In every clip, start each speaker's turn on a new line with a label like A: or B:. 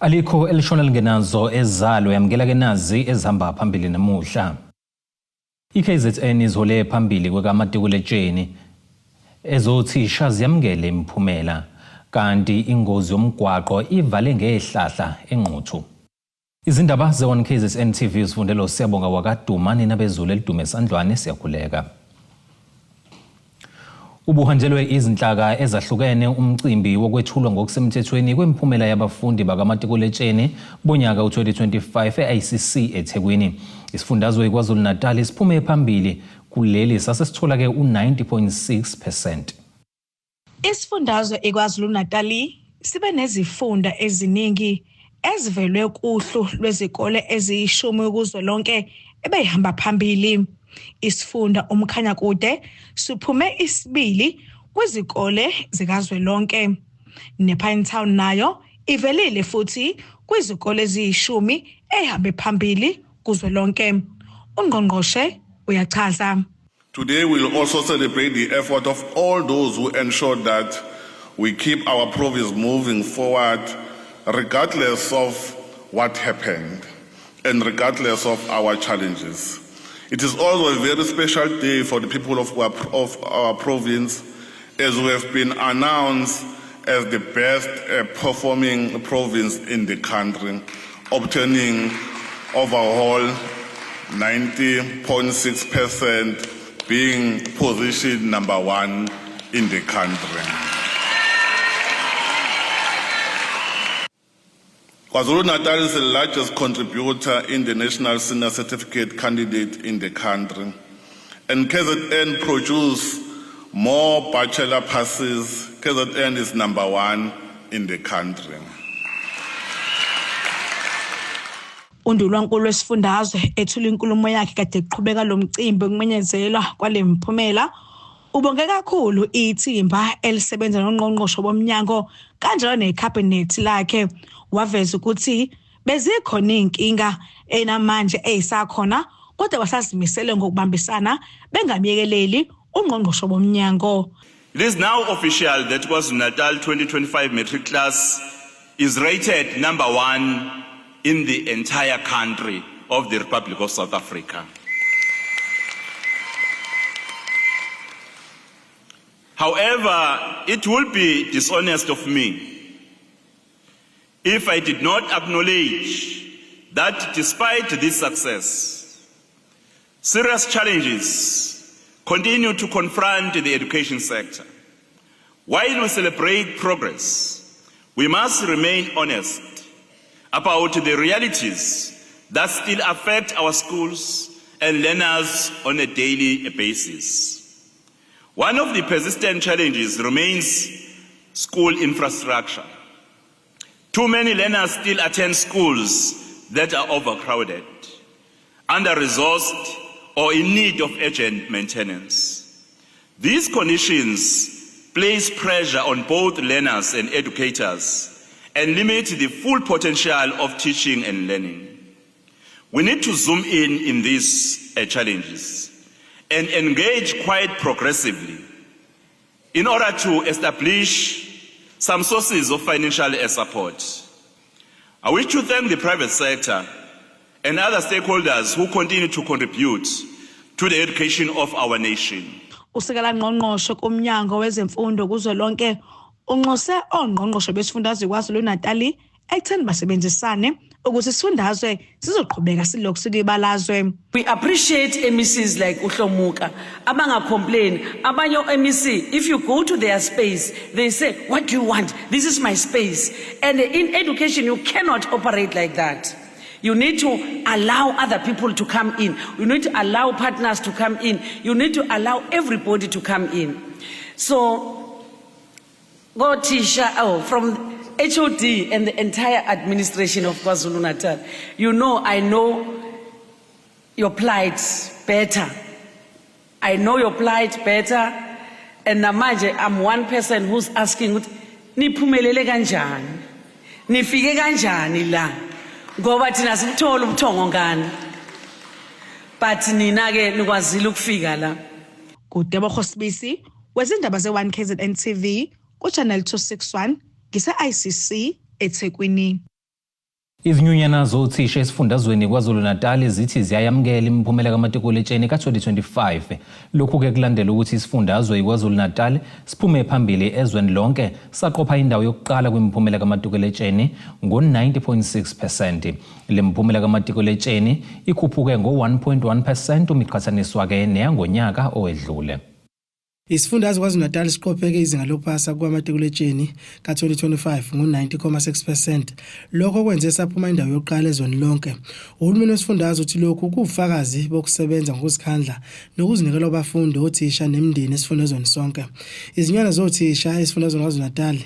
A: Alikho elishona lingenazo ezalo yamukela ke nazi ezihamba phambili namuhla. I-KZN izihole phambili kwekamatikuletsheni ezothisha ziyamukele imiphumela kanti ingozi yomgwaqo ivale ngehlahla eNquthu. Izindaba ze-1 KZN TV uzifundela uSiyabonga wakaDuma nina bezulu elidume esandlwane siyakhuleka. Ubuhanjelwe izinhlaka ezahlukene umcimbi wokwethulwa ngokusemthethweni kwemiphumela yabafundi bakamatikuletsheni bonyaka u-2025 e-ICC eThekwini. Isifundazwe iKwaZulu-Natal siphume phambili kuleli sase sithola-ke u-90.6 percent.
B: Isifundazwe iKwaZulu-Natali sibe nezifunda eziningi ezivelwe kuhlu lwezikole eziyishumi kuzwelonke ebeyihamba phambili. Isifunda uMkhanyakude siphume isibili kwizikole zikazwelonke. NePinetown nayo ivelile futhi kwizikole eziyishumi ehambe phambili kuzwelonke. Ungqongqoshe uyachaza.
C: Today we will also celebrate the effort of all those who ensured that we keep our province moving forward regardless of what happened and regardless of our challenges. It is also a very special day for the people of our, of our province as we have been announced as the best uh, performing province in the country, obtaining overall 90.6% being positioned number one in the country. KwaZulu-Natal is the largest contributor in the National Senior Certificate candidate in the country. And KZN produce more bachelor passes. KZN is number one in the country.
B: Undulwankulu wesifundazwe ethula inkulumo yakhe kade kuqhubeka lo mcimbi wokumenyezelwa kwale miphumela ubonge kakhulu ithimba elisebenza nongqongqoshe bomnyango kanjalo nekhabhinethi lakhe waveza ukuthi bezikhona iy'nkinga enamanje ey'sakhona kodwa basazimisele ngokubambisana bengamyekeleli ungqongqoshe bomnyango.
D: It is now official that KwaZulu-Natal 2025 matric class is rated number one in the entire country of the Republic of South Africa. However, it would be dishonest of me if I did not acknowledge that despite this success, serious challenges continue to confront the education sector. While we celebrate progress, we must remain honest about the realities that still affect our schools and learners on a daily basis. One of the persistent challenges remains school infrastructure. Too many learners still attend schools that are overcrowded, under-resourced, or in need of urgent maintenance. These conditions place pressure on both learners and educators and limit the full potential of teaching and learning. We need to zoom in in these uh, challenges and engage quite progressively in order to establish some sources of financial support. I wish to thank the private sector and other stakeholders who continue to contribute to the education of our nation.
B: Usekela ngqongqoshe kumnyango wezemfundo kuzwelonke unxuse ongqongqoshe besifundazwe KwaZulu-Natali ekutheni basebenzisane ukuze isifundazwe sizoqhubeka silokhu sikwibalazwe.
E: We appreciate MECs like uHlomuka abangacomplain abanye o-MEC if you go to their space they say what do you want this is my space and in education you cannot operate like that You need to allow other people to come in. You need to allow partners to come in. You need to allow everybody to come in. So, kothisha, oh, from HOD and the entire administration of KwaZulu Natal, you know I know your plight better. I know your plight better. And namanje I'm one person who's asking ukuthi niphumelele kanjani? Nifike kanjani la? Ngoba thina sibuthola ubuthongo ngani. But nina ke nikwazile ukufika la.
B: KuTebogo Sibisi wezindaba ze-1 KZN TV kuChannel 261 ngise-ICC eThekwini.
A: Izinyunyana zothisha esifundazweni KwaZulu-Natal zithi ziyayamukela imiphumela kamatikuletsheni ka-2025. Lokhu-ke kulandela ukuthi isifundazwe iKwaZulu-Natal siphume phambili ezweni lonke saqopha indawo yokuqala kwimiphumela kamatikuletsheni ngo-90.6 percent. Le miphumela kamatikuletsheni ikhuphuke ngo-1.1 percent uma iqhathaniswa-ke neyangonyaka owedlule.
F: Isifundazwe KwaZulu-Natal siqopheke izinga lokupasa kukamatikuletsheni ka-2025 ngo-90.6 percent. Lokho kwenze saphuma indawo yokuqala ezweni lonke. Uhulumeni wesifundazwe uthi lokhu kuwubufakazi bokusebenza ngokuzikhandla nokuzinikela kwabafundi, othisha nemindeni esifundazweni sonke. Izinyunyana zothisha esifundazweni KwaZulu-Natal,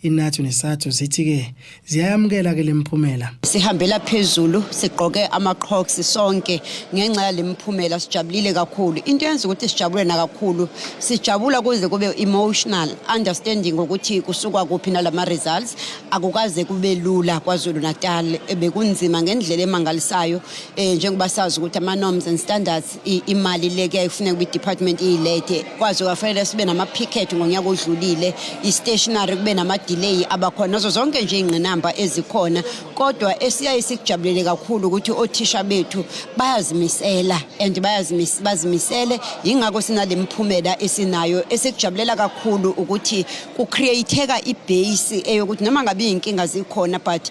F: iNatu neSathu zithi-ke ziyayamukela ke lemiphumela.
G: Sihambela phezulu sigqoke ama-crocs sonke ngenxa yale miphumela sijabulile kakhulu. Into yenza ukuthi sijabule nakakhulu sijabula kuze kube emotional understanding ukuthi kusukwa kuphi nalama results akukaze kube lula KwaZulu Natal bekunzima ngendlela emangalisayo eh njengoba sazi ukuthi ama norms and standards imali le kuyayifuneka kwi-department iyilethe kwaze kwafanele sibe nama-picket ngonyaka odlulile i-stationary kube nama-delay abakhona nazo zonke nje iy'ngqinamba ezikhona kodwa esiyaye sikujabulele kakhulu ukuthi othisha bethu bayazimisela and bazimisele yingakho sinale miphumela esinayo esikujabulela kakhulu ukuthi ku-create-eka i-base eyokuthi noma ngabe iy'nkinga zikhona but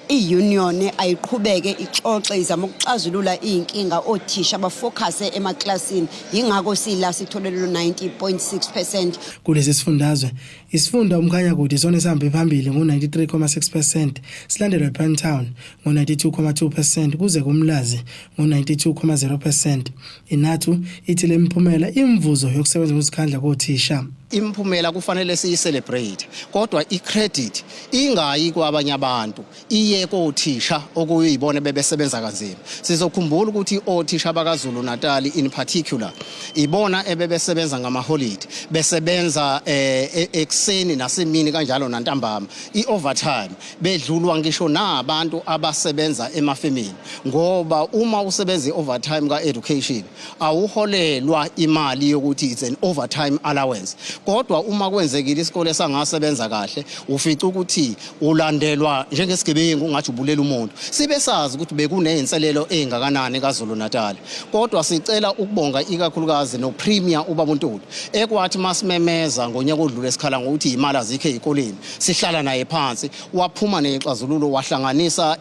G: i-union ayiqhubeke ixoxe izama ukuxazulula iy'nkinga othisha bafokhase emaklasini yingakho sila sithole lelo 90.6%.
F: Kulesi sifundazwe, isifunda uMkhanyakude isona esihambe phambili ngo-93.6 percent, silandelwa iPinetown ngo-92.2 percent kuze kuMlazi ngo-92.0 percent. INatu ithi le miphumela imvuzo yokusebenza ngokuzikhandla kothisha.
H: Imiphumela kufanele siyi-celebrate kodwa i-credit ingayi kwabanye abantu iye kothisha okuyibona bebesebenza kanzima. Sizokhumbula ukuthi othisha bakaZulu Natal in particular ibona ebebesebenza ngamaholide besebenza ekuseni nasemini kanjalo nantambama i-overtime bedlulwa ngisho nabantu abasebenza emafemini ngoba uma usebenza i-overtime ka-education awuholelwa imali yokuthi it's an overtime allowance kodwa uma kwenzekile isikole sangasebenza kahle ufica ukuthi ulandelwa njengesigebengu ungathi ubulela umuntu. Sibe sazi ukuthi bekuney'nselelo ey'ngakanani KwaZulu Natal kodwa sicela ukubonga ikakhulukazi no-Premier ubaba uNtuli ekwathi masimemeza ngonyaka odlule sikhala ngokuthi imali azikho ey'koleni sihlala naye phansi waphuma ney'xazululo wahlanganisa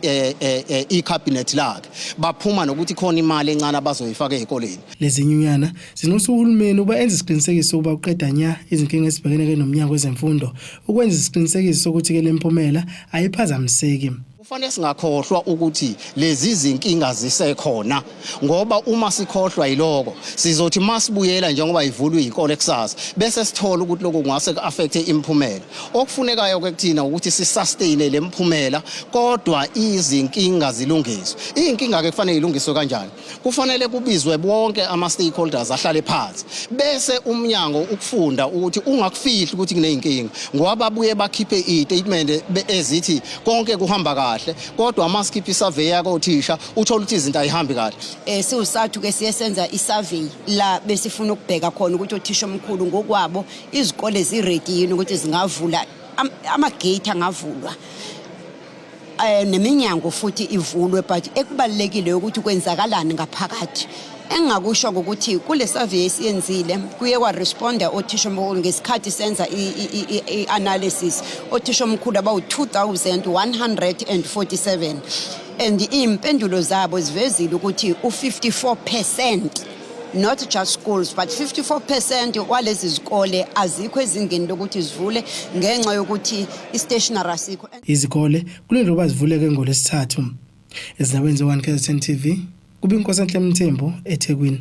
H: ikhabhinethi lakhe baphuma nokuthi khona imali encane abazoyifaka ey'koleni.
F: Lezi nyunyana zinxusa uhulumeni ukuba enze isiqinisekiso sokuba uqeda nya izinkinga ezibhekene-ke nomnyango wezemfundo ukwenza isiqinisekiso sokuthi-ke le mphumela ayiphazamiseki.
H: Kufanele singakhohlwa ukuthi lezi zinkinga zisekhona ngoba uma sikhohlwa yiloko sizothi masibuyela njengoba ivulwe izikole kusasa bese sithola ukuthi lokho kungase ku-affect imiphumela. Okufunekayo ke kuthina ukuthi si-sustain le mphumela kodwa izinkinga zilungiswe. Iy'nkinga ke kufanele ilungiswe kanjani? Kufanele kubizwe bonke ama-stakeholders ahlale phansi bese umnyango ukufunda ukuthi ungakufihli ukuthi kuney'nkinga ngoba babuye bakhiphe iy'tatimende ezithi konke kuhamba kahle kodwa uma sikhipha i-survey yakothisha uthola ukuthi izinto ayihambi kahle.
G: SiwuSathu ke siye senza i-survey la besifuna ukubheka khona ukuthi othisha omkhulu ngokwabo izikole zi-ready yini ukuthi zingavula ama-gate angavulwa neminyango futhi ivulwe but ekubalulekile ukuthi kwenzakalani ngaphakathi. Engingakusho ukuthi kule survey esiyenzile kuye kwa-responda othisha omkhulu ngesikhathi senza i-analysis othisha omkhulu abawu-2147 and iy'mpendulo zabo zivezile ukuthi u-54%, not just schools but 54% walezi zikole azikho ezingeni lokuthi zivule ngenxa yokuthi i-stationery asikho.
F: Izikole kulindelwe ukuba zivuleke ngoLwesithathu. Ezindabeni ze-1 KZN TV, kuBinkosenhle Mthembu, eThekwini.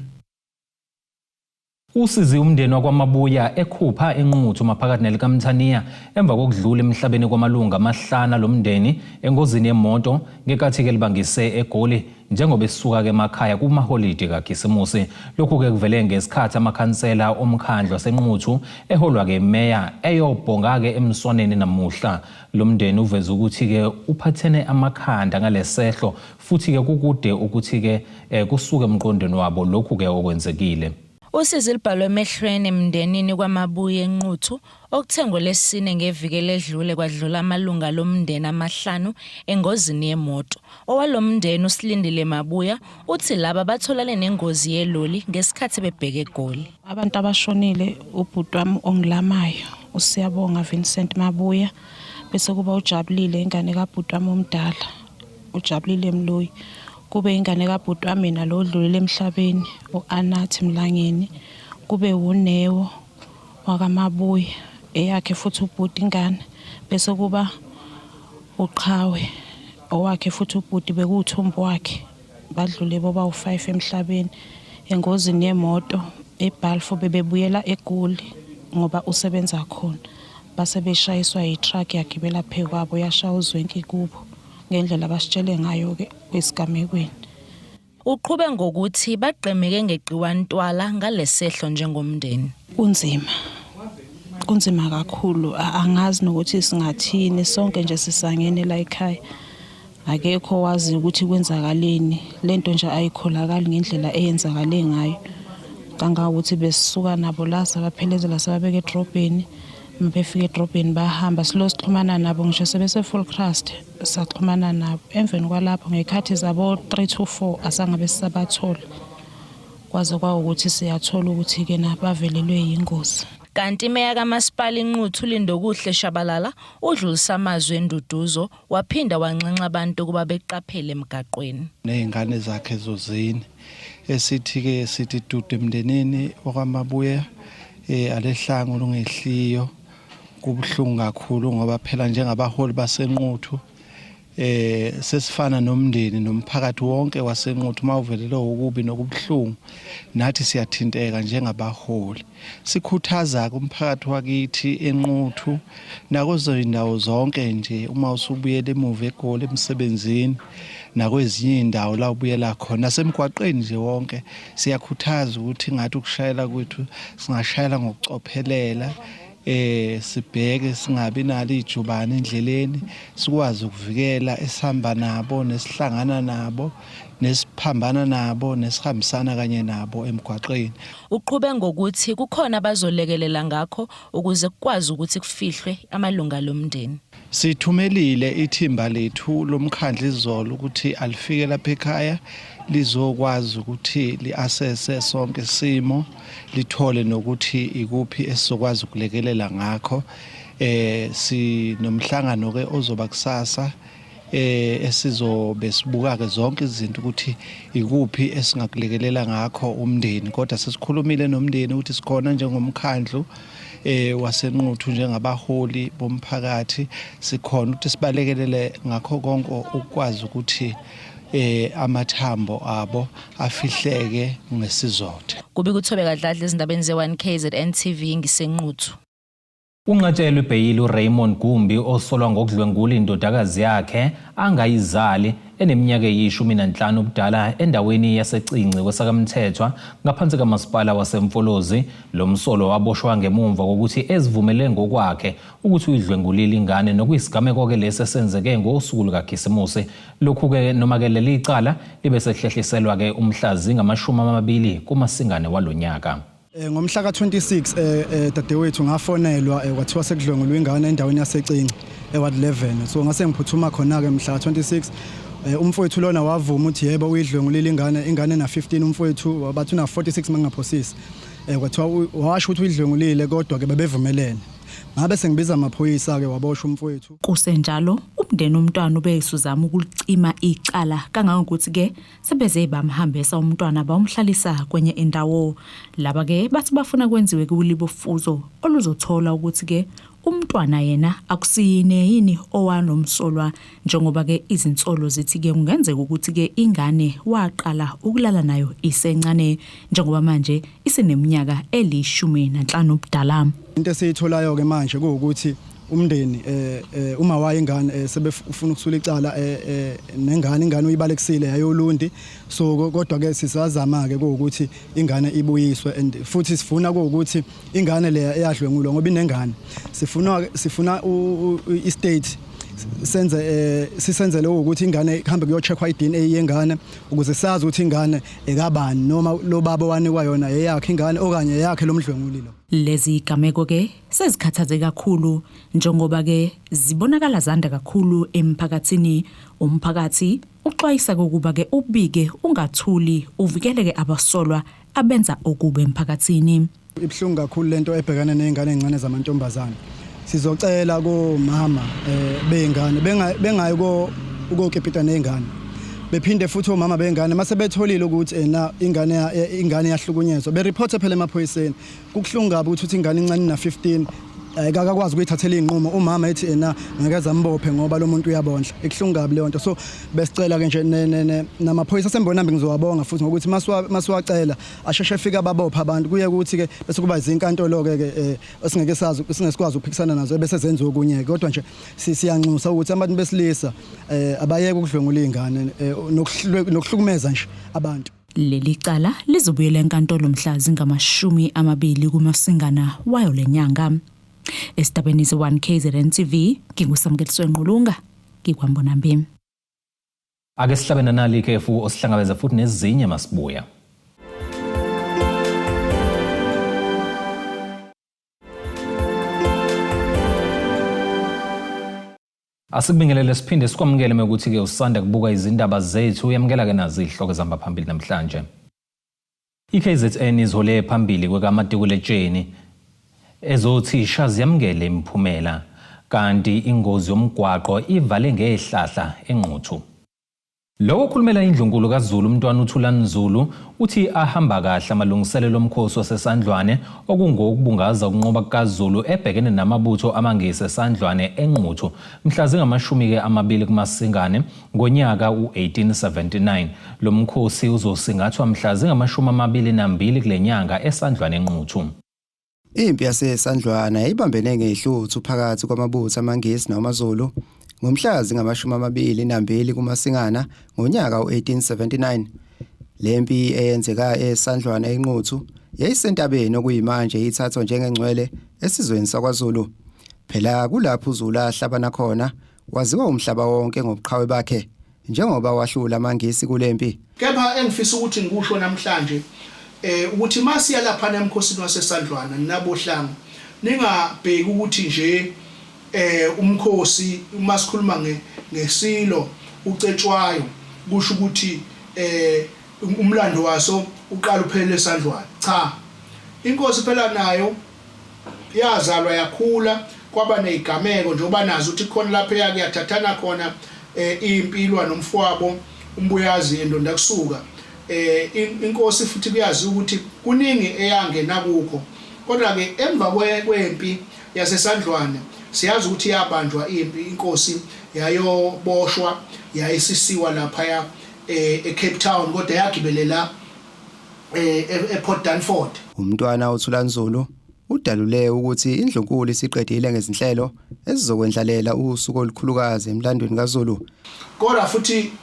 A: Usizi umndeni wakwaMabuya ekhupha eNquthu maphakathi nelikaMthaniya emva kokudlula emhlabeni kwamalungu amahlanu alomndeni engozini yemoto ngenkathi-ke libangise eGoli njengoba esuka-ke emakhaya kumaholidi kaKhisimusi. Lokhu-ke kuvele ngesikhathi amakhansela omkhandlu aseNquthu eholwa-ke imeya eyobhonga-ke emswaneni namuhla. Lo mndeni uveze ukuthi-ke uphathene amakhanda ngalesehlo futhi-ke kukude ukuthi-ke kusuke emqondweni wabo lokhu-ke okwenzekile.
I: Usizi lubhalwe emehlweni emndenini kwaMabuya eNquthu okuthe ngoLwesine ngeviki eledlule kwadlula amalunga lomndeni amahlanu engozini yemoto. Owalomndeni uSilindile Mabuya uthi laba batholane nengozi yeloli ngesikhathi bebheke eGoli.
J: Abantu abashonile ubhuti wami ongilamayo uSiyabonga Vincent Mabuya bese kuba uJabulile ingane kabhuti wami omdala uJabulile Mloyi kube ingane kabhuti wami mina lo odlulile emhlabeni u-Anathi Mlangeni kube wuNeo wakaMabuya eyakhe futhi ubhuti ingane bese kuba uQhawe owakhe futhi ubhuti bekuwuthumbu wakhe badlule boba u-5 emhlabeni engozini yemoto eBalfour bebebuyela eGoli ngoba usebenza khona base beshayiswa yi-truck yagibela phezu kwabo yashaya uzwenki kubo ngendlela abasitshele ngayo-ke kwesigamekweni.
I: Uqhube ngokuthi bagqemeke ngegqiwantwala ngalesehlo njengomndeni.
J: Kunzima. Kunzima kakhulu angazi nokuthi singathini sonke nje sisangene la ekhaya. Akekho owazi ukuthi kwenzakaleni lento nje ayikholakali ngendlela eyenzakale ngayo. Kangangokuthi besisuka nabo la sabaphelezela sababeka edrobheni mabefika edrobheni bahamba silo sixhumana nabo ngisho sebese-Volksrust saxhumana nabo emveni kwalapho ngey'khathi zabo-3 to 4 asangabe sisabathola kwaze kwawukuthi siyathola ukuthi-ke na bavelelwe yingozi.
I: Kanti imeya kamasipala iNquthu uLindokuhle Shabalala udlulisa amazwi enduduzo waphinda wanxenxa abantu ukuba beqaphele emgaqweni.
K: Nezingane zakhe zozine esithi-ke sithi dudu emndenini wakwaMabuya eh alehlanga olungehliyo kubuhlungu kakhulu ngoba phela njengabaholi baseNquthu eh sesifana nomndeni nomphakathi wonke waseNquthu mawuvelelwe ukubi nokubuhlungu nathi siyathinteka njengabaholi sikhuthaza kumphakathi wakithi eNquthu nakuzo indawo zonke nje uma usubuyela emuva eGoli emsebenzini nakwezinye indawo la ubuyela khona nasemgwaqeni nje wonke siyakhuthaza ukuthi ngathi ukushayela kwethu singashayela ngokucophelela eh sibheke singabi nalo ijubane endleleni sikwazi ukuvikela esihamba nabo nesihlangana nabo nesiphambana nabo nesihambisana kanye nabo emgwaqeni.
I: Uqhube ngokuthi kukhona abazolekelela ngakho ukuze kukwazi ukuthi kufihlwe amalunga lomndeni.
K: Sithumelile ithimba lethu lomkhandlu izolo ukuthi alifike lapha ekhaya lizokwazi ukuthi li-assesse sonke isimo lithole nokuthi ikuphi esizokwazi ukulekelela ngakho eh sinomhlangano ke ozoba kusasa eh esizobe sibuka ke zonke izinto ukuthi ikuphi esingakulekelela ngakho umndeni kodwa sesikhulumile nomndeni ukuthi sikhona njengomkhandlu eh waseNquthu njengabaholi bomphakathi sikhona ukuthi sibalekelele ngakho konke ukwazi ukuthi eh amathambo abo afihleke ngesizotha.
I: Kubi kuThobeka Dladla ezindabeni ze-1 KZN TV ngiseNquthu.
A: Unqatshelwe ibheyili uRaymond Gumbi osolwa ngokudlwengula indodakazi yakhe angayizali eneminyaka eyi-15 ubudala endaweni yaseCinci kweSakamthethwa ngaphansi kamasipala waseMfolozi. Lo msolo waboshwa ngemumva kokuthi ezivumele ngokwakhe ukuthi uyidlwengulile ingane nokuyisigameko-ke lesi esenzeke ngosuku lukaKhisimusi. Lokhu-ke noma-ke leli cala libe selihlehliselwa-ke umhla zingama-20 kuMasingane walo nyaka.
L: Ngomhla ka-26 dadewethu ngafonelwa kwathiwa sekudlwengulwe ingane endaweni yaseCinci eWard 11 so ngase ngiphuthuma khona-ke mhla ka-26 umfowethu lona wavuma ukuthi yebo uyidlwengulile ingane ingane na-15 umfowethu bathi una-46 mangingaphosisi kwathiwa washo ukuthi uyidlwengulile kodwa-ke bebevumelene ngabe sengibiza amaphoyisa-ke waboshwa umfowethu.
M: Kusenjalo, umndeni womntwana ube usuzama ukulicima icala kangangokuthi-ke sebeze bamhambisa umntwana bawumhlalisa kwenye indawo. Laba-ke bathi bafuna kwenziwe kulibofuzo oluzothola ukuthi-ke umntwana yena akusiyine yini owanomsolwa njengoba-ke izinsolo zithi-ke kungenzeka ukuthi-ke ingane waqala ukulala nayo isencane njengoba manje iseneminyaka eli-15 ubudala.
L: Into esiyitholayo-ke manje kuwukuthi umndeni eh, eh uma waye ingane eh, sebefuna ukusula icala eh, eh, nengane ingane uyibalekisile yayolundi so kodwa ke sisazama ke ukuthi ingane ibuyiswe and futhi sifuna ukuthi ingane leya eyadlwengulwa ngoba inengane sifuna sifuna i-state Senze eh, sisenzele ukuthi ingane ihambe kuyocheckwa iDNA yengane ukuze sazi ukuthi ingane ekabani noma lo baba wanikwa yona eyakhe ingane okanye eyakhe lomdlwenguli lo.
M: Lezi gameko ke sezikhathaze kakhulu njengoba ke zibonakala zanda kakhulu emphakathini. Umphakathi uxwayisa kokuba ke ubike ungathuli uvikeleke abasolwa abenza okubi emphakathini.
L: Ibuhlungu kakhulu lento ebhekana nezingane ezincane zamantombazane. Sizocela komama eh beyingane bengayi ko ukokipita nezingane. Bephinde futhi omama bengane mase betholile ukuthi ena ingane ingane yahlukunyezwa be-report phela emaphoyiseni. Kubuhlungu kabi ukuthi uthi ingane incane na 15 ayikakwazi ukuyithathela inqumo umama ethi ena ngeke azambophe ngoba lo muntu uyabondla. Ikuhlungu kabi leyo nto. So besicela ke nje namaphoyisa asembonambi ngizowabonga futhi ngokuthi masiwacela asheshe efika ababopha abantu kuye ukuthi ke bese kuba izinkantolo ke ke eh, esingeke sazi singesikwazi ukuphikisana nazo bese zenza okunye kodwa nje siyanxusa ukuthi abantu besilisa eh, abayeke ukudlwengula izingane eh, nokuhlukumeza nje abantu.
M: Leli cala lizobuyela enkantolo mhla zingama-20 kuMasingana wayo le nyanga. Esitabeni se-1 KZN TV, nginguSamkeliswe Nqulunga, ngikwambonambi.
A: Ake sihlabe nanali ikhefu osihlangabeza futhi nezinye masibuya. Asikubingelele siphinde sikwamukele mekuthi-ke usanda kubuka izindaba zethu uyamukela-ke nazi izihloko ezihamba phambili namhlanje. I-KZN izihole phambili kwekamatikuletsheni ezothisha ziyamukele imiphumela kanti ingozi yomgwaqo ivale ngehlahla eNquthu. Lowo okhulumela iNdlunkulu kaZulu uMntwana uThulani Zulu uthi ahamba kahle amalungiselelo omkhosi waseSandlwane okungowokubungaza ukunqoba kukaZulu ebhekene namabutho amaNgisi eSandlwane eNquthu mhla zingamashumi-ke amabili kuMasingane Ngonyaka u-1879, lo mkhosi uzosingathwa mhla zingama-22 kule nyanga eSandlwana eNquthu.
N: Impi yaseSandlwana yayibambene ngehluthu phakathi kwamabutho amaNgisi nawamaZulu ngomhla zingama-22 kuMasingana ngonyaka u-1879. Le mpi eyenzeka eSandlwana eNquthu yayisentabeni okuyimanje ithathwa njengengcwele esizweni sakwaZulu. Phela kulapho uZulu ahlabana khona Waziwa umhlaba wonke ngobuqhawe bakhe njengoba wahlula amaNgisi kule mpi.
O: Kepha engifisa ukuthi ngikusho namhlanje eh ukuthi masiya laphana emkhosini waseSandlwana ninaboHlanga ningabheki ukuthi nje eh umkhosi uma sikhuluma nge ngesilo uCetshwayo kusho ukuthi eh umlando waso uqala uphelele eSandlwana cha inkosi phela nayo Yazalwa yakhula kwaba nezigameko njengoba nazi ukuthi khona lapho eyake yathathana khona eh, impi ilwa nomfowabo uMbuyazi eNdondakusuka eh, inkosi futhi kuyaziwa ukuthi kuningi eyangena kukho kodwa ke emva kwempi yaseSandlwane siyazi ukuthi yabanjwa impi inkosi yayoboshwa yayisisiwa laphaya eh, eCape Town kodwa yagibelela ePort Dunford.
N: UMntwana uThulani Zulu udalule ukuthi iNdlunkulu isiqedile ngezinhlelo ezizokwendlalela usuku olukhulukazi emlandweni kaZulu.
O: Kodwa futhi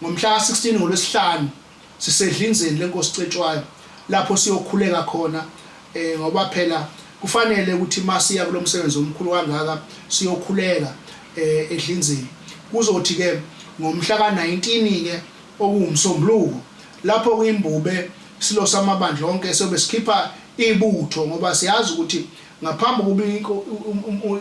O: ngomhla ka-16 ngoLwesihlanu sisedlinzeni lenkosi Cetshwayo lapho siyokhuleka khona eh ngoba phela kufanele ukuthi masiya kulomsebenzi omkhulu kangaka siyokhuleka eh edlinzeni kuzothi ke ngomhla ka-19 ke okuwuMsombuluko lapho kwiMbube Isilo samabandla onke sobe sikhipha ibutho ngoba siyazi ukuthi ngaphambi kokuba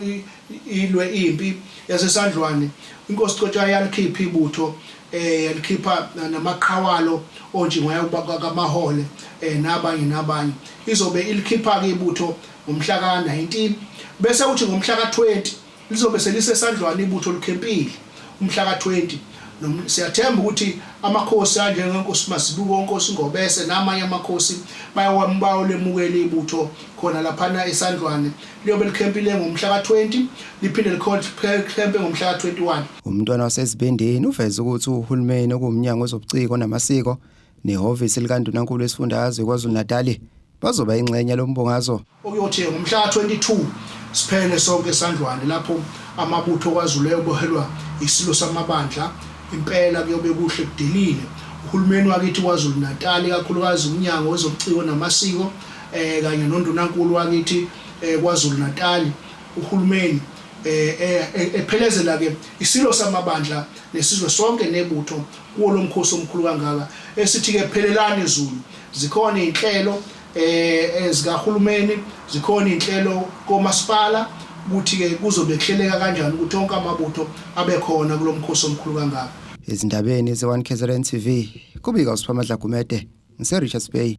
O: ilwe impi yaseSandlwane inkosi Cetshwayo yalikhipha ibutho eh yalikhipha namaqhawalo onjingwayo kaMahole eh nabanye nabanye izobe ilikhipha ke ibutho ngomhla ka-19 bese uthi ngomhla ka-20 Lizobe selisesandlwana ibutho likhempile umhla ka-20. Siyathemba ukuthi amakhosi anjengenkosi Mazibuko, onkosi Ngobese namanye amakhosi bayolemukela ibutho khona laphana esandlwane. Liyobe likhempile ngomhla ka-20 liphinde likhempe ngomhla ka-21.
N: Umntwana waseZibindini uveze ukuthi uhulumeni okuwuMnyango wezobuCiko namaSiko nehhovisi likaNdunankulu wesifundazwe KwaZulu-Natali bazoba ingxenye yalombungazo.
O: Okuyothi ngomhla ka-22 siphele sonke eSandlwane lapho amabutho kwaZulu eyobohelwa iSilo samabandla. Impela kuyobe kuhle kudelile. Uhulumeni wakithi KwaZulu-Natal, ikakhulukazi uMnyango wezobuCiko namaSiko eh kanye noNdunankulu wakithi eh, KwaZulu-Natal, uhulumeni eh, eh, eh ephelezela ke isilo samabandla nesizwe sonke nebutho kuwo lomkhosi omkhulu kangaka esithi ke phelelani Zulu zikhona izinhlelo eh ezikahulumeni zikhona izinhlelo komasipala ukuthi ke kuzobe kuhleleka kanjani ukuthi onke amabutho abe khona kulomkhosi omkhulu kangaka.
N: Ezindabeni ze-1 KZN TV kubika uSiphamandla Gumede ngise-Richards Bay.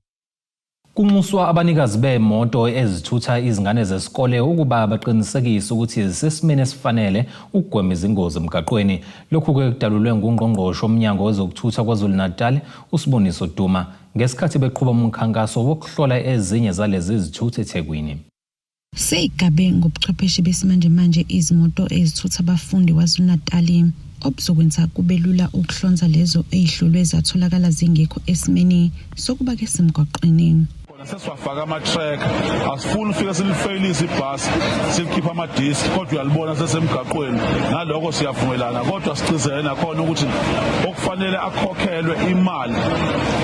A: Kunxuswa abanikazi bemoto ezithutha izingane zesikole ukuba baqinisekise ukuthi zisesimeni esifanele ukugwema izingozi emgaqweni. Lokhu-ke kudalulwe ngungqongqoshe womnyango wezokuthutha KwaZulu-Natal, uSiboniso Duma, ngesikhathi beqhuba umkhankaso wokuhlola ezinye zalezi zithuthi eThekwini.
J: Seyigabe ngobuchwepheshe besimanjemanje izimoto ezithutha abafundi KwaZulu-Natal obuzokwenza kube lula ukuhlonza lezo ezihlolwe zatholakala zingekho esimeni sokuba ke semgwaqweni.
P: Sesiwafaka ama-track asifuni ufike silifeyilise ibhasi silikhipha ama-disk kodwa uyalibona sesemgaqweni naloko siyavumelana kodwa sigcizele nakhona ukuthi okufanele akhokhelwe imali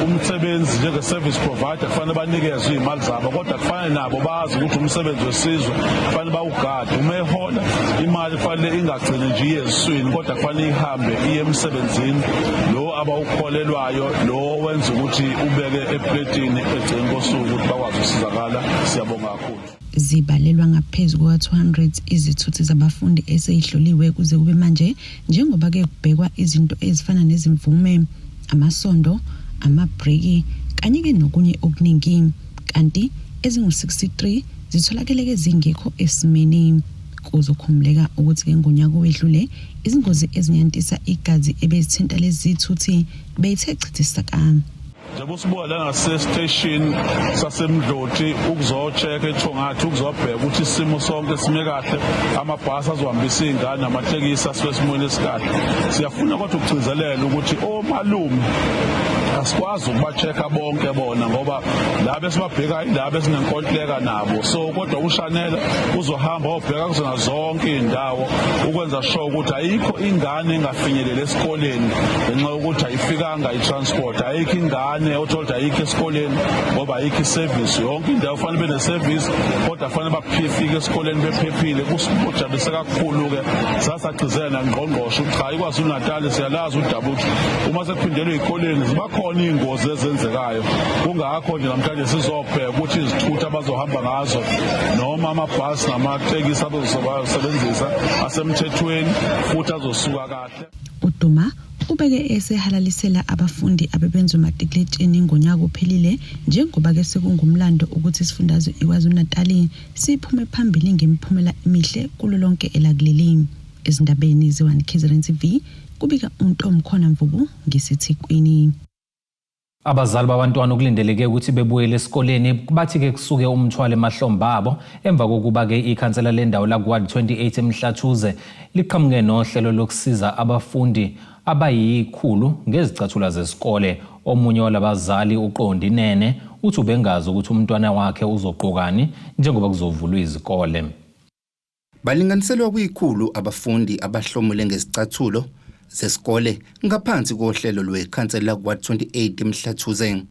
P: umsebenzi njenge-service provider kufanele banikezwe iy'mali zabo kodwa kufanele nabo bazi ukuthi umsebenzi wesizwe kufanele bawugade uma ehola imali kufanele ingagcini nje iye eziswini kodwa kufanele ihambe iye emsebenzini lo abawukholelwayo lo wenza ukuthi ubeke epletini egcini kosuku ukuthi bakwazi ukusizakala siyabonga kakhulu
J: Zibalelwa ngaphezu kuka-200 izithuthi zabafundi eseyihloliwe kuze kube manje njengoba-ke kubhekwa izinto ezifana nezimvume, amasondo, amabhreki kanye-ke nokunye okuningi. Kanti ezingu-63 zitholakeleke zingekho esimeni. Kuzokhumbuleka ukuthi-ke ngonyaka owedlule izingozi ezinyantisa igazi ebezithinta lezi zithuthi beyithe chithi saka.
P: Njengoba usibuka la ngasesiteshini saseMdloti ukuzocheck eThongathi ukuzobheka ukuthi isimo sonke sime kahle amabhasi azohambisa iy'ngane namatekisi asuke esimweni esikahle siyafuna kodwa ukugcizelela ukuthi omalume asikwazi ukuba-check-a bonke bona ngoba laba esibabhekayo ilaba esinenkontileka nabo so kodwa ushanela uzohamba obheka kuzona zonke iy'ndawo ukwenza sure ukuthi ayikho ingane engafinyeleli esikoleni ngenxa yokuthi ayifikanga i-transport ayikho ingane othola ukuthi ayikho esikoleni ngoba ayikho iservice yonke indawo kufanele ibe neservice kodwa kufanele bafike esikoleni bephephile kusijabulise kakhulu-ke sasagcizela nangqongqoshe ukuthi cha iKwaZulu-Natal siyalazi udaba ukuthi uma sekuphindelwe ey'koleni ziba khona iy'ngozi ezenzekayo kungakho nje namhlanje sizobheka ukuthi izithuthi abazohamba ngazo noma amabhasi namatekisi abazosebenzisa asemthethweni futhi azosuka kahle
J: UDuma ubeke esehalalisela abafundi abebenza umatikuletsheni ngonyaka ophelile njengoba-ke sekungumlando ukuthi isifundazwe iKwaZulu-Natal siphume phambili ngemiphumela emihle kulo lonke elakuleli. Ezindabeni ze-1 KZN TV kubika uNtomkhona Mvubu ngiseThekwini.
A: Abazali babantwana okulindeleke ukuthi bebuyele esikoleni bathi-ke kusuke umthwalo emahlombe abo emva kokuba-ke ikhansela lendawo lakuward 28 eMhlathuze liqhamuke nohlelo lokusiza abafundi abayikhulu ngezicathula zesikole. Omunye walabazali uQondi Nene uthi ubengazi ukuthi umntwana wakhe uzogqokani njengoba kuzovulwa izikole.
Q: Balinganiselwa kwikhulu abafundi abahlomule ngezicathulo zesikole ngaphansi kohlelo lwekhansela Ward 28 eMhlathuze.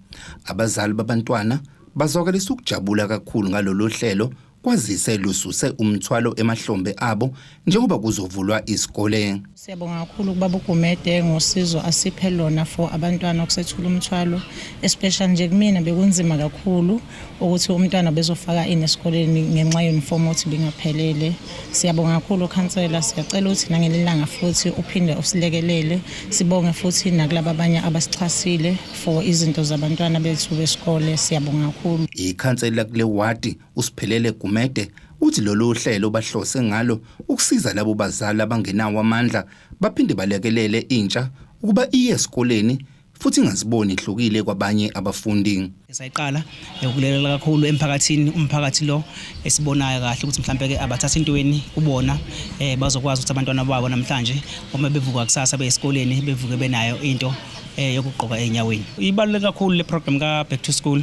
Q: Abazali babantwana bazwakalisa ukujabula kakhulu ngalolu hlelo kwazise lususe umthwalo emahlombe abo njengoba kuzovulwa izikole.
R: Siyabonga kakhulu kubaba uGumede ngosizo asiphe lona for abantwana ukusethula umthwalo especially nje kumina bekunzima kakhulu ukuthi umntwana bezofaka ini esikoleni ngenxa ye-uniform ukuthi bingaphelele. Siyabonga kakhulu khansela, siyacela ukuthi nangelilanga futhi uphinde usilekelele. Sibonge futhi nakulaba abanye abasixhasile for izinto zabantwana bethu besikole. Siyabonga kakhulu.
Q: Ikhansela kule wadi uSiphelele Gumede uthi lolu hlelo bahlose ngalo ukusiza labo bazali abangenawo amandla baphinde balekelele intsha ukuba iye esikoleni futhi ingaziboni ihlukile kwabanye abafundi.
S: Sayiqala ukulekelela kakhulu emphakathini umphakathi lo esibonayo kahle ukuthi mhlampe ke abathatha intweni kubona eh bazokwazi ukuthi abantwana babo namhlanje uma bevuka kusasa beyesikoleni bevuke benayo into eh yokugqoka enyaweni. Ibaluleke kakhulu le program ka Back to School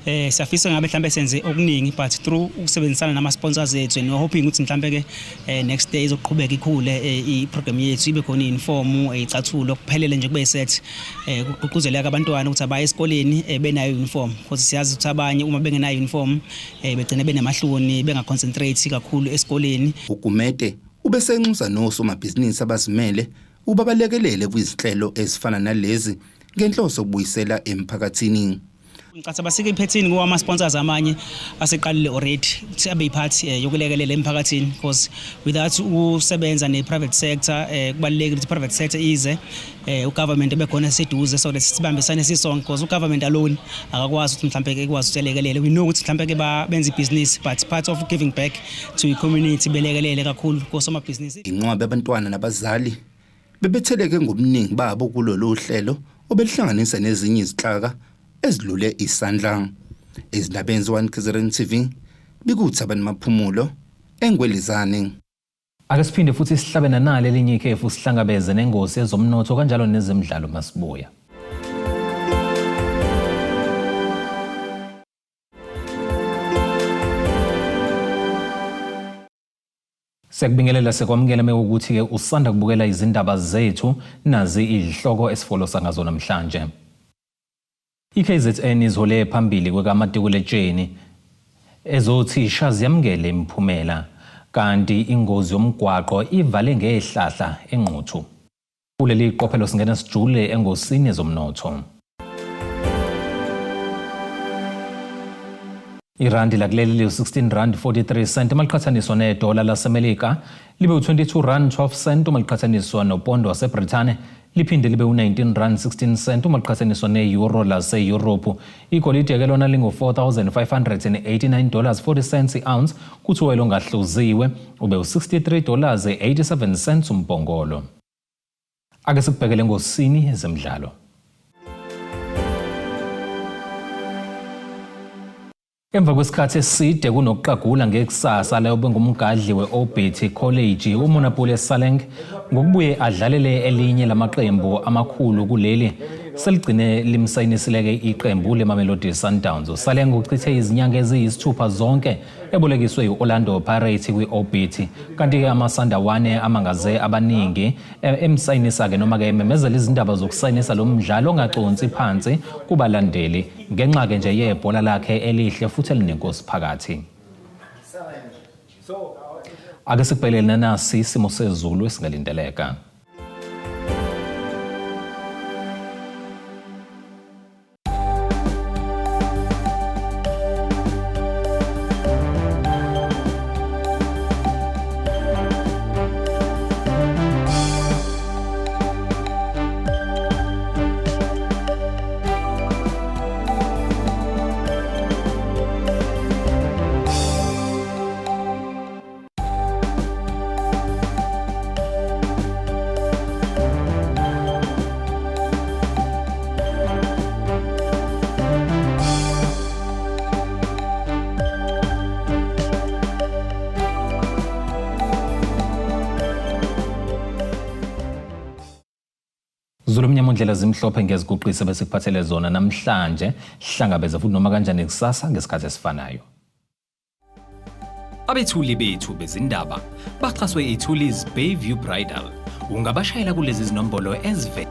S: Eh siyafisa ngabe mhlambe senze okuningi but through ukusebenzisana nama sponsors ethu and we're hoping ukuthi mhlambe ke eh, next day izoqhubeka ikhule eh, i program yethu ibe khona uniform eh, icathulo kuphelele nje kube set eh kugqugquzeleka abantwana ukuthi abaye esikoleni eh, benayo uniform because siyazi ukuthi abanye uma bengenayo uniform eh begcine benamahloni benga concentrate kakhulu esikoleni.
Q: UGumede Ubesenxusa nosomabhizinisi abazimele ukuba balekelele kwizinhlelo ezifana nalezi ngenhloso yokubuyisela emphakathini.
S: Ngicatha basike iphethini kuwa ama sponsors amanye aseqalile already ukuthi abe yiphathi eh, yokulekelela emphakathini because without ukusebenza ne private sector eh, kubalulekile ukuthi private sector ize eh, ugovernment ebekhona seduze so that sibambisane sisonke because ugovernment alone akakwazi ukuthi mhlambe ke ekwazi ukuthi we know ukuthi mhlambe ke benza ibhizinisi but part of giving back to i community belekelele kakhulu kosomabhizinisi.
Q: Inqwaba yabantwana nabazali bebetheleke ngobuningi babo kulolu hlelo obeluhlanganisa nezinye izinhlaka ezilule isandla. Ezindabeni ze-1 KZN TV, bikuThabani Maphumulo, eNgwelizane.
A: Ake siphinde futhi sihlabe nanali elinye ikhefu sihlangabeze nengosi yezomnotho kanjalo nezemidlalo masibuya. Siyakubingelela sikwamukela mewukuthi-ke usanda kubukela izindaba zethu nazi izihloko esifolosa ngazo namhlanje. I-KZN izihole phambili kwekamatikuletsheni ezothisha ziyamukele imiphumela kanti ingozi yomgwaqo ivale ngehlahla eNquthu. Kuleli qophelo singena sijule engosini yezomnotho. Irandi lakuleli liwu-16 rand 43 cent uma liqhathaniswa nedola laseMelika libe u-22 rand 12 cent uma liqhathaniswa nopondo waseBrithani liphinde libe u-19 rand 16 cent uma liqhathaniswa ne-euro laseyurophu. Igolide ke lona lingu-4,589 dollars 40 cents i-ounce kuthi uwele ongahluziwe ube u-63 dollars 87 cents umbhongolo. Ake sikubhekele ngosini ezemidlalo. Emva kwesikhathi eside kunokuqagula ngekusasa leyo bengumgadli we-Orbit College uMonapule Saleng ngokubuye adlalele elinye lamaqembu amakhulu kuleli seligcine limsayinisileke iqembu leMamelodi Sundowns. USaleng uchithe izinyanga eziyisithupha zonke ebolekiswe yi-Orlando Pirates kwi-Orbit kanti-ke amaSandawane amangaze abaningi emsayinisa-ke noma-ke ememezela izindaba zokusayinisa lo mdlalo ongaconsi phansi kubalandeli ngenxa-ke nje yebhola lakhe elihle futhi elinenkosi phakathi. Ake sikubhekelele nanasi isimo sezulu esingalindeleka. Zulu mnyama ndlela zimhlophe ngiyaziguqisa bese kuphathele zona namhlanje hlangabeze futhi noma kanjani kusasa ngesikhathi esifanayo. Abethuli bethu bezindaba baxhaswe iThulis Bayview Bridal. Ungabashayela kulezi zinombolo ezivela.